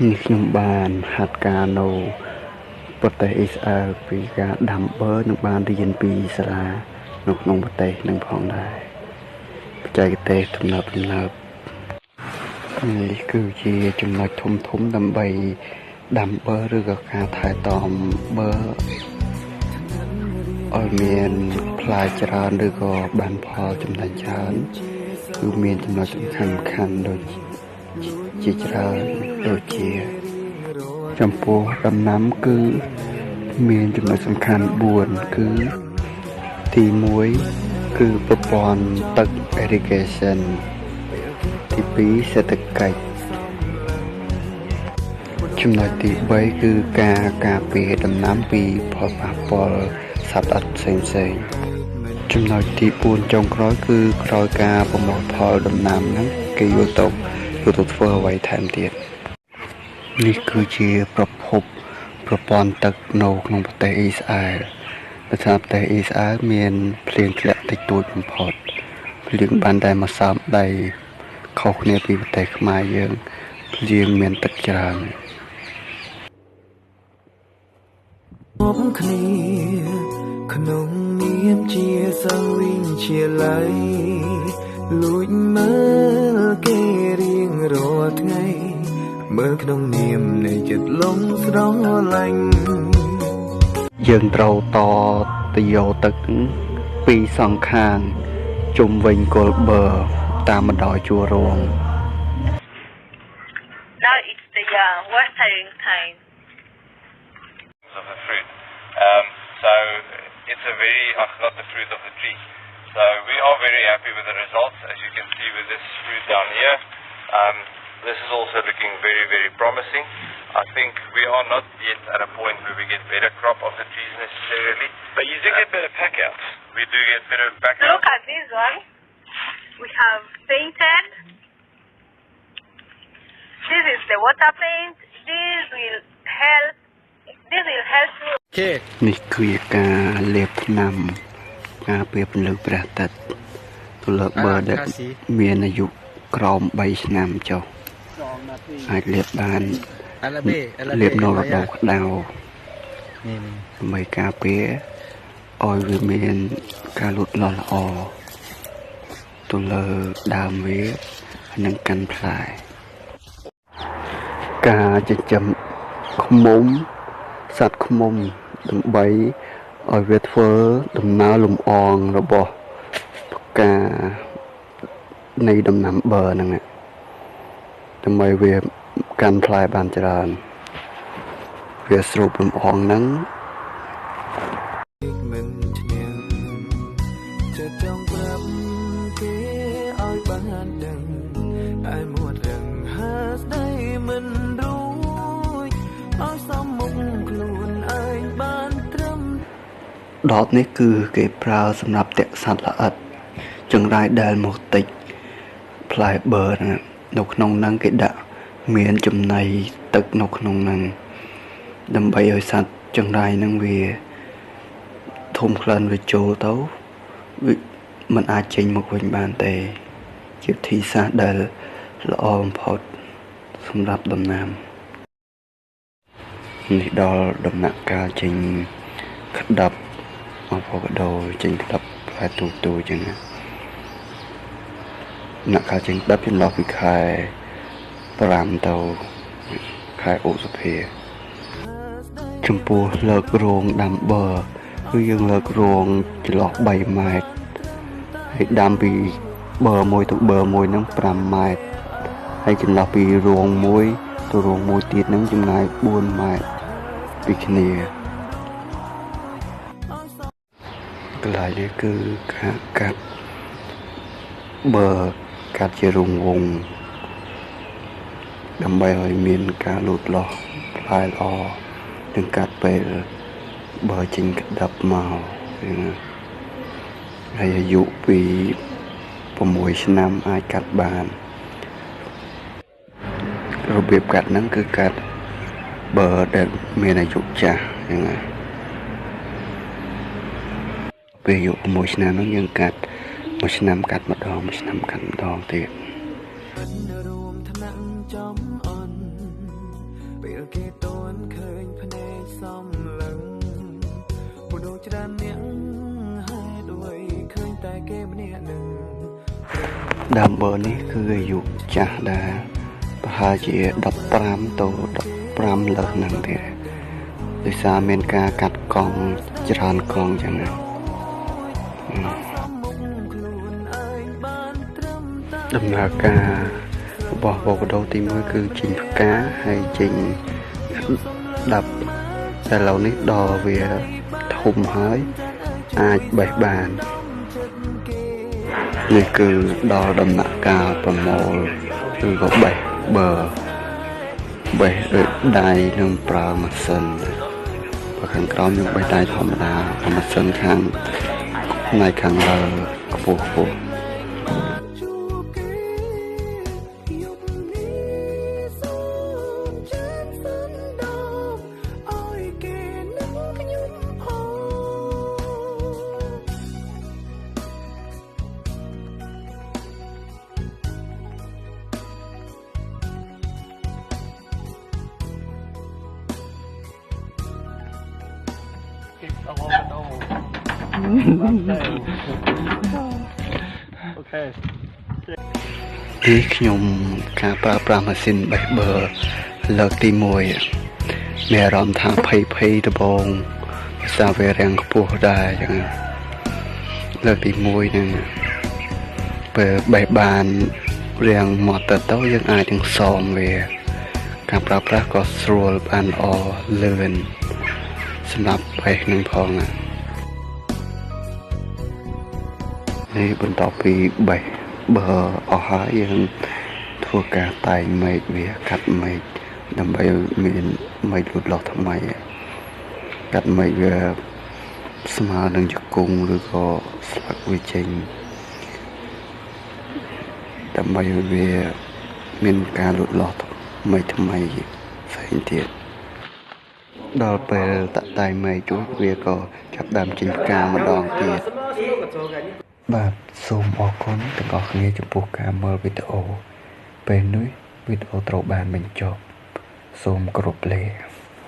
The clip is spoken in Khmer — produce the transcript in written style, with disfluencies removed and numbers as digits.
នេះខ្ញុំបានហាត់ការនៅប្រទេសអ៊ីស្រាអែលពីការដាំបឺនិងបានរៀនពីសាលានៅក្នុងប្រទេសនឹងផងដែរបច្ចេកទេសទំនើបទំនើបនេះគឺជាចំណុចធំធំដើម្បីដាំបឺឬក៏ការថែទាំបឺឲ្យមានផ្លែច្រើនឬក៏បានផលចំណេញច្រើនគឺមានចំណុចសំខាន់សំខាន់ដូចជាច្រើនដូចជាចំពោះដំណាំគឺមានចំណុចសំខាន់4គឺទី1គឺប្រព័ន្ធទឹក irrigation ទី2សេដ្ឋកិច្ចចំណុចទី3គឺការការពារដំណាំពីផលប៉ះពាល់សត្វល្អិតផ្សេងផ្សេងចំណុចទី4ចុងក្រោយគឺក្រោយការប្រមូលផលដំណាំហ្នឹងគេយកទៅយកទៅធ្វើអ្វីថែមទៀតនេះគឺជាប្រភពប្រព័ន្ធទឹកនៅក្នុងប្រទេសអ៊ីស្រាអែលដោយសារប្រទេសអ៊ីស្រាអែលមានភ្លៀងធ្លាក់តិចតួចបំផុតភ្លៀងបានតែមួយសើមដីខុសគ្នាពីប្រទេសខ្មែរយើងភ្លៀងមានទឹកច្រើន បគ្នាក្នុងនាមជាសាវិញជាឡៃលួចមើលគេរៀងរាល់ថ្ងៃមើលក្នុងនាមនៃចិត្តលងស្រឡាញ់ យើងត្រូវតទៅយកទឹកពីសងខាងជុំវិញគល់បឺតាមបណ្ដោយជួររង Now it's the watering time. Of the fruit. So it's a very, not the fruit of the tree. So we are very happy with the results, as you can see with this fruit down here. This is also looking very, very promising. I think we are not yet at a point where we get better crop of the trees necessarily. But you do get better pack outs. We do get better pack outs. Look at this one. We have painted. This is the water paint. This will help. This will help you. Okay. នេះគឺជាការលាបថ្នាំការពារពន្លឺព្រះអាទិត្យទៅលើបឺដែលមានអាយុក្រោម3ឆ្នាំចុះអាចលាបបានលាបនៅរដូវក្តៅដើម្បីការពារឲ្យវាមានការលូតលាស់ល្អទៅលើដើមវានិងកាន់ផ្លែការចិញ្ចឹមឃ្មុំសត្វឃ្មុំដើម្បីឲ្យវាធ្វើដំណើរលំអងរបស់ផ្កានៃដំណាំបឺហ្នឹងដើម្បីវាកាន់ផ្លែបានច្រើនវាស្រូបលំអងហ្នឹង មិនឈ្នះចិត្តចង់ប្រាប់គេឲ្យបានដឹងតែមាត់រឹងហាស្ដីមិនរួចឲ្យសមមុខខ្លួនឯងបានត្រឹម ដបនេះគឺគេប្រើសម្រាប់តាក់សត្វល្អិតចង្រៃដែលមកតិចផ្លែបឺហ្នឹងនៅក្នុងហ្នឹងគេដាក់មានចំណីទឹកនៅក្នុងហ្នឹងដើម្បីឲ្យសត្វចង្រៃហ្នឹងវាធំក្លិនវាចូលទៅវាមិនអាចចេញមកវិញបានទេជាវិធីសាស្ត្រដែលល្អបំផុតសម្រាប់ដំណាំនេះដល់ដំណាក់កាលចេញក្តាប់អាវ៉ូកាដូចេញក្តាប់ផ្លែទូទូចឹងណាដំណាក់កាលចេញក្តាប់ចន្លោះពីខែ5ទៅខែឧសភាចំពោះលើករងដាំបឺគឺយើងលើករងចន្លោះ3ម៉ែត្រហើយដាំពីបឺមួយទៅបឺមួយហ្នឹង5ម៉ែត្រហើយចន្លោះពីរងមួយទៅរងមួយទៀតហ្នឹងចម្ងាយ4ម៉ែត្រពីគ្នាកន្លែងនេះគឺការកាត់បឺកាត់ជារង្វង់ដើម្បីឲ្យមានការលូតលាស់ផ្លែល្អនិងកាត់ពេលបើចេញក្តាប់មកហើយអាយុពី6ឆ្នាំអាចកាត់បានរបៀបកាត់ហ្នឹងគឺកាត់បើដែលមានអាយុចាស់ហ្នឹងណាពេលអាយុ6ឆ្នាំហ្នឹងយើងកាត់មួយឆ្នាំកាត់ម្ដងមួយឆ្នាំកាត់ម្ដងទៀត រួមថ្នាក់ចំអន់ ពេលគេតន់ឃើញភ្នែកសំលឹងពលដូចច្រើនអ្នកហើយដូចឃើញតែគេម្នាក់នឹង ដើមបឺនេះគឺអាយុចាស់ដែរប្រហែលជា15ទៅ15លើសហ្នឹងទៀតដោយសារមានការកាត់កង់ច្រើនកង់ចឹងណាដំណើរការរបស់វ៉ូកាដូទី1គឺចេញផ្កាហើយចេញដាប់តែឥឡូវនេះដល់វាធំហើយអាចបេះបាននេះគឺដល់ដំណាក់កាលប្រមូលឬក៏បេះបើបេះដោយដៃនឹងប្រើម៉ាស៊ីនបើខាងក្រោមយើងបេះដៃធម្មតាម៉ាស៊ីនខាងផ្នែកខាងលើខ្ពស់ខ្ពស់នេះខ្ញុំការប្រើប្រាស់ម៉ាស៊ីនបេះបឺលើកទី1មានអារម្មណ៍ថាភ័យភ័យដំបូងភាសាវារាំងខ្ពស់ដែរចឹងលើកទី1ហ្នឹងពេលបេះបានរាំងមកទៅយើងអាចនឹងសមវាការប្រើប្រាស់ក៏ស្រួលបានល្អលឿនសម្រាប់បេះនឹងផងនេះបន្ទាប់ពីបេះបើអស់ហើយយើងធ្វើការតែងមែកវាកាត់មែកដើម្បីមានមែកលូតលាស់ថ្មីកាត់មែកវាស្មើនឹងជង្គង់ឬក៏ស្លឹកវាចេញដើម្បីឲ្យវាមានការលូតលាស់ថ្មីថ្មីផ្សេងទៀតដល់ពេលតាក់តែងមែកជួវាក៏ចាប់ដើមចេញផ្កាម្ដងទៀតបាទសូមអរគុណទាំងអស់គ្នាចំពោះការមើលវីដេអូពេលនេះវីដេអូត្រូវបានបញ្ចប់សូមគោរពលា